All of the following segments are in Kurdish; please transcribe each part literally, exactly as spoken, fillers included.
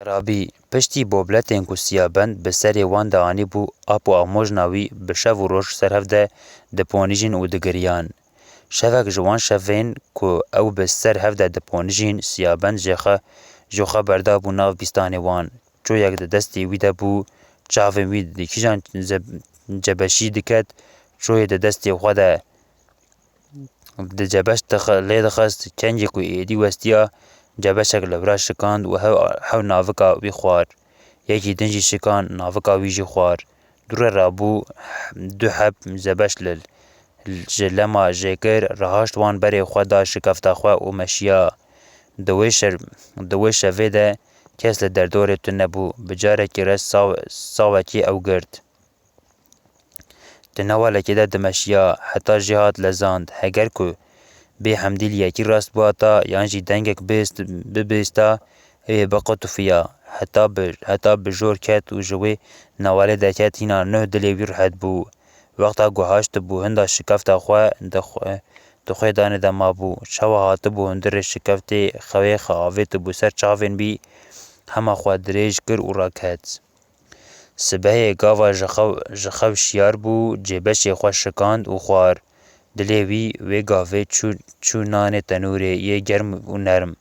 Rabî, piştî bobletên ku Siyabend bi serê wan de anîbû, ap û amojna wî bi şev û roj ser hev de diponîjîn û digiriyan. Şevek ji wan şevên ku ew bi ser hev de diponîjîn, Siyabend jê xwe, ji xwe berdabû nav bîstanê wan. Çoyek di destê wî de bû, çavên wî di kîjan ze-, cebeşî diket, çoyê di destê xwe de di cebeş dix-, lê dixist, kengê ku êdî westiya, cebeşek li vir şikand û hew, hew navika wî xwar. Yekî din jî şikan, navika wî jî xwar. Dû re rabû du heb zebeş li, ji lema jê kir, rahaşt wan berê xwe da şikefta xwe û meşiya. Di wê şer-, di wê şevê de kes li derdorê tune bû, bi carekî re saw-, sawekî ew girt. Di newalekê de dimeşiya, heta jê hat lezand, heger ku bê hemdî li yekî rast bihata, yan jî dengek bêst-, bibêsta, ew ê biqutufîya. Heta bi, heta bi jor ket û ji wê newalê deket, hîna nuh dilê wî rihet bû. Wexta ku haştibû hinda şikefta xwe, di xwe, di xwê danê de mabû. Çawa hatibû hundirê şikeftê, xewê xwe avêtibû ser çavên wî, hema xwe dirêj kir û raket. Sibehê gava ji xew, ji xew şiyar bû, cêbeşê xwe şikand û xwar. Dilê wî wê gavê çû, çû nanê tenûrê yê germ û nerm.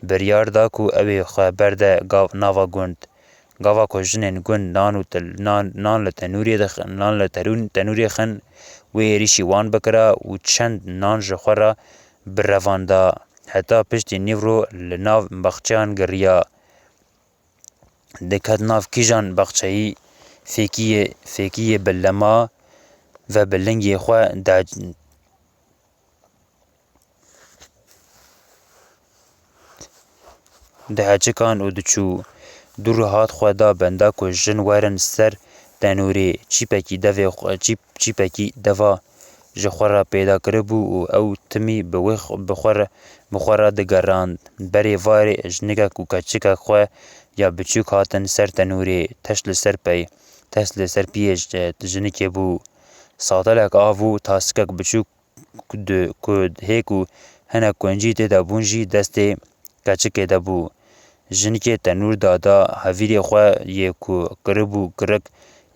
Biryar da ku ew ê xwe berde gav, nava gund. Gava ku jinên gund nan û til-, nan, nan li tenûrê dix-, nan li terûn-, tenûrê xin, wê êrîşî wan bikira û çend nan ji xwe re birevanda. Heta piştî nîvro li nav baxçeyan giriya. Diket nav kîjan baxçeyî, fêkiyê, fêkiyê bi lema ve bi lingê xwe de, diheçikan û diçû. Dû re hat xwe da benda ku jin werin ser tenûrê, çîpekî devê xwe, çîp-, çîpekî deva ji xwe re pêda kiribû û ew timî bi wê x-, bi xwe re, bi xwe re digerand. Berê varê jinikek û keçikek xwe ya biçûk hatin ser tenûrê, teşt li ser pey, teşt li ser piyê ji-, jinikê bû. Satelek av û tasikek biçûk ku di, ku hê ku hinek kuncî tê de bûn jî destê keçikê de bû. Jinikê tenûr dada hevîrê xwe yê ku kiribû kirik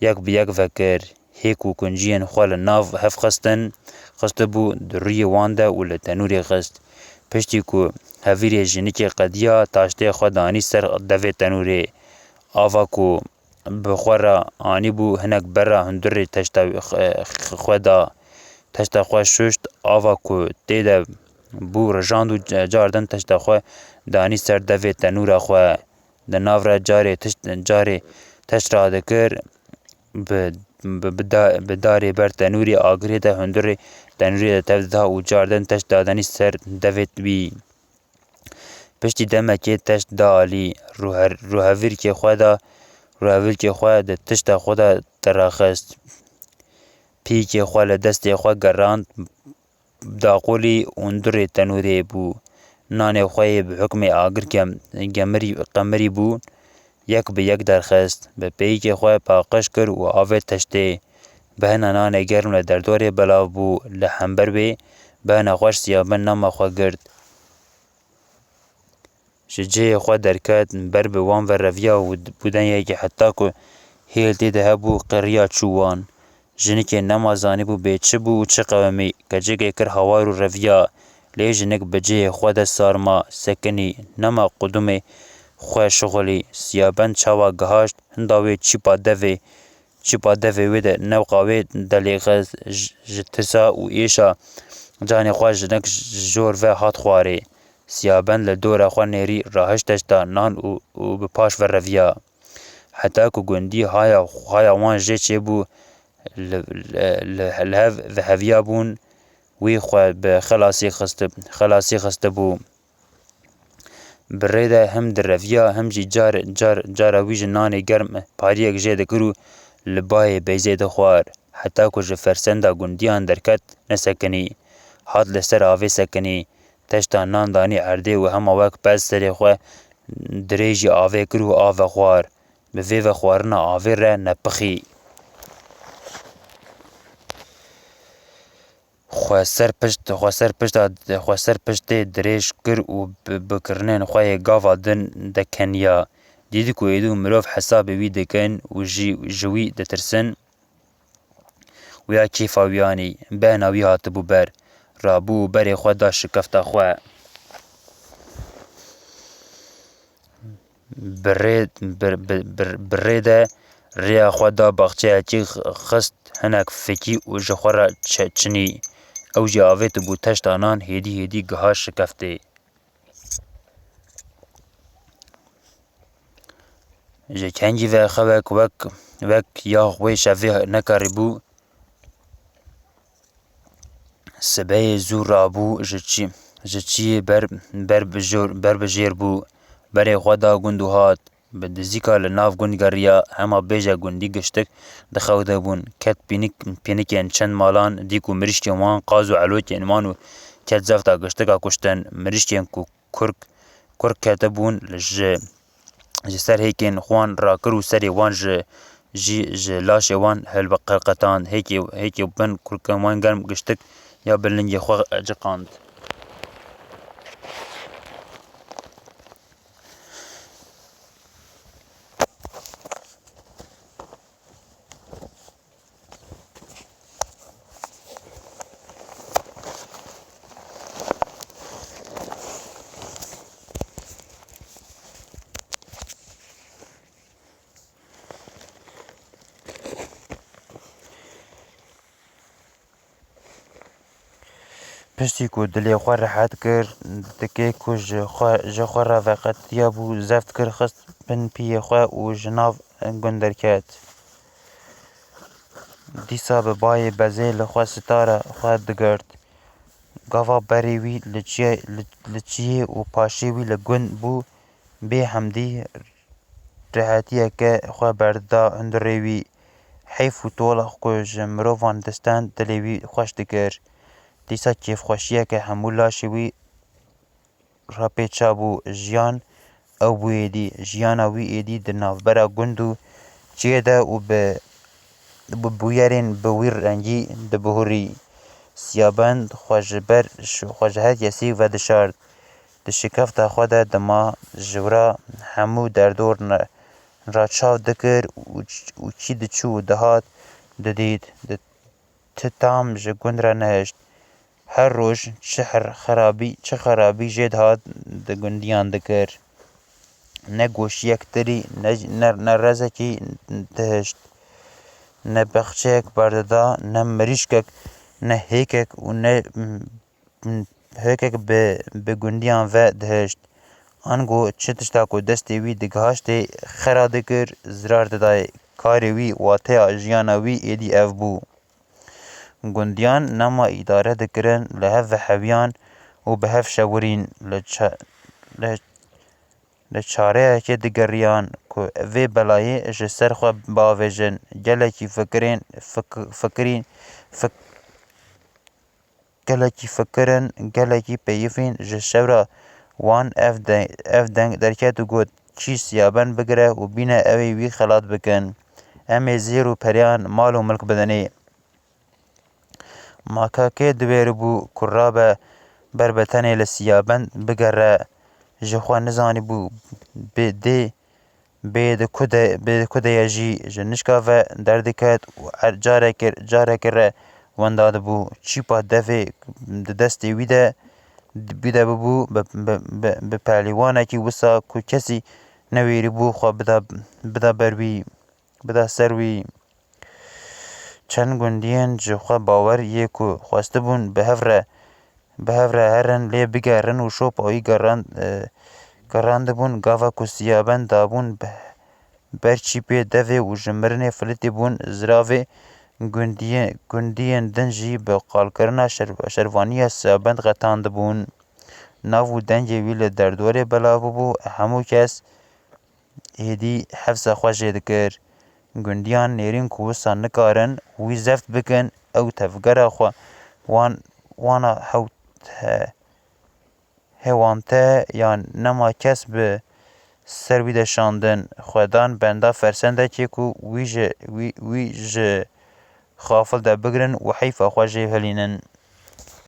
yek bi yek vekir. Hê ku kunciyên xwe li nav hev xistin, xistibû di rûyê wan de û li tenûrê xist. Piştî ku hevîrê jinikê qediya, taştê xwe danî ser devê tenûrê. Ava ku bi xwe re anîbû hinek bera hundirê teşta xwe, xwe da. Teşta xwe şuşt, ava ku tê de bû rijand û ca-, cardin teşta xwe danî ser devê tenûra xwe. Di nav re carê tişt, carê teşt radikir, bi, bi, bi da-, bi darê ber tenûrê agirê de hundirê tenûrê de tev dida û cardin teşt dadanî ser devê wî. Piştî demekê teşt da alî, rûher-, rûhevîrkê xwe da, rûhevîrkê xwe di tişta xwe de deraxist. Pîkê xwe li destê xwe gerand, daqolî hundirê tenûrê bû. Nanê xwe yê bi hukmê agir gem-, gemirî, qemirî bû, yek bi yek derxist. Bi peyîkê xwe paqij kir û avêt teştê. Bihna nanê germ li derdorê belav bû, li hember wê bihna xweş Siyabend nama xwe girt. Ji cihê xwe derket, ber bi wan ve reviya û d-, bû dengekî heta ku hêl tê de hebû, qiriya çû wan. Jinikê nema zanîbû bê çi bû û çi qewimî, keçikê kir hawar û reviya. Lê jinik bi cihê xwe de sar ma, sekinî, nema qudumê xwe şixulî. Siyabend çawa gihaşt, hinda wê çîpa devê, çîpa devê wê de newqa wê de lêxist. Ji, ji tirsa û êşa canê xwe jinik ji jor ve hat xwarê. Siyabend li dora xwe nêrî, rahişt teşta nan û, û bi paş ve reviya. Heta ku gundî haya, haya wan jê çêbû, li, li, li, li hev ve heviya bûn, wî xwe bi xelasî xistib-, xelasî xistibû. Bi rê de him direviya, him jî car, car, cara wî ji nanê germ pariyek jê dikir û li bayê beyzê dixwar. Heta ku ji fersenda gundiyan derket, nesekinî. Hat li ser avê sekinî. Teşta nan danî erdê û hema wek pez serê xwe dirêjî avê kir û av vexwar. Bi vê vexwarina avê re nepixî. Xwe ser pişt, xwe ser pişta, xwe ser piştê dirêj kir û bi, bi kirinên xwe yê gava din de keniya. Dîdî ku êdî û mirov hesabê wî dikin û jî ji wî ditirsin, wîya kêfa wî anî, behna wî hatibû ber. Rabû û berê xwe da şikefta xwe. Bi rê, bi, bi, bi, bi rê de rêya xwe da baxçeyekî x-, xist, hinek fikî û ji xwe re çe-, çinî. Ew jî avêtibû teşta nan, hêdî hêdî giha şikeftê. Ji kengî ve xewek wek, wek ya wê şevê nekarîbû. Sibehê zû rabû, ji çi-, ji çiyê ber, ber bi jor, ber bi jêr bû. Berê xwe da gund û hat. Bi dizîka li nav gund geriya, hema bêje gundî giştik dixewidibûn. Ket pînik, pînikên çend malan, dî ku mirîşkên wan, qaz û elokên wan û ket zefta giştika kuştin. Mirîşkên ku kurk, kurk ketibûn, ji, ji ser hêkên xwan rakir û serê wan ji, jî ji laşê wan hilbiqirqetand. Hêkê, hêkê bin kurkên wan germ giştik ya bi lingê xwe ciqand. Piştî ku dilê xwe rehet kir, tikê ku ji xwe, ji xwe re veqetiyabû, zeft kir, xist bin piyê xwe û ji nav gund derket. Dîsa bi bayê bezê li xwe sitara xwe digirt. Gava berê wî li çiyê, li, li çiyê û paşê wî li gund bû, bê hemdî rehetiyeke xwe berdida hundirê wî. Heyf û tola ku ji mirovan distend dilê wî xweş dikir. Dîsa kêfxweşiyeke hemû laşê wî rapêça bû. Jiyan ew bû êdî. Jiyana wî êdî di navbera gund û çiyê de û bi, bi bûyerên bi wî rengî dibihurî. Siyabend xwe ji ber, xwe ji her kesî vedişart. Di şikefta xwe de dima ji wira hemû derdor ne-, ra çav dikir û ç-, û çi diçû û dihat didît. Di ti tam ji gund re nehişt. Her roj çi her xerabî, çi xerabî jê dihat di gundiyan dikir. Ne goşiyek tirî, ne, ne, ne rezekî dihişt. Ne bexçeyek berdida, ne mirîşkek, ne hêkek û ne, mm, hêkek bi, bi gundiyan ve dihişt. Ango çi tişta ku destê wî digihaştê xera dikir, zirar didayê. Karê wî, wateya jiyana wî êdî ev bû. Gundiyan nema îdare dikirin, li hev vehewiyan û bi hev şewirîn. Li ça-, li, li çareyekê digeriyan ku vê belayê ji ser xwe biavêjin. Gelekî fikirên, fik-, fikirîn, fik-, gelekî fikirin, gelekî peyivîn ji şewra wan ev de-, ev deng derket û got, "Çî Siyabend bigire û bîne ewê wî xelat bikin. Em ê zêr û periyan mal û milk bidinê." Makakê diwêribû ku rabe ber bi tenê li Siyabend bigere, ji xwe nizanîbû bê dê, bê di ku de, bê di ku de ye jî ji nişka ve derdiket û er-, careke, careke re wenda dibû. Çîpa devê di destê wî de, wî de bibû bi, bi, bi, bi pelîwanekî wisa ku kesî newêrîbû xwe bida, bida ber wî. Bida ser wî. Çend gundiyên ji xwe bawer yê ku xwestibûn bi hev re, bi hev re herin lê bigerin û şopa wî gerand-, e, gerandibûn, gava ku Siyabend dabûn bi ber çîpê devê û ji mirinê filitîbûn ziravê gundiyê-, gundiyên din jî bi qalkirina şer-, şervaniya Siyabend qetandibûn. Nav û dengê wî li derdorê belav bûbû, hemû kes êdî hevsa xwe jê dikir. Gundiyan nêrîn ku wisa nikarin wî zeft bikin, ew tevgera xwe wan, wana hewt-, he-, hêwante ya nema kes bi ser wî de şandin, xwe dan benda fersendekê ku wî ji, wî, wî ji xafil de bigrin û heyfa xwe jê hilînin.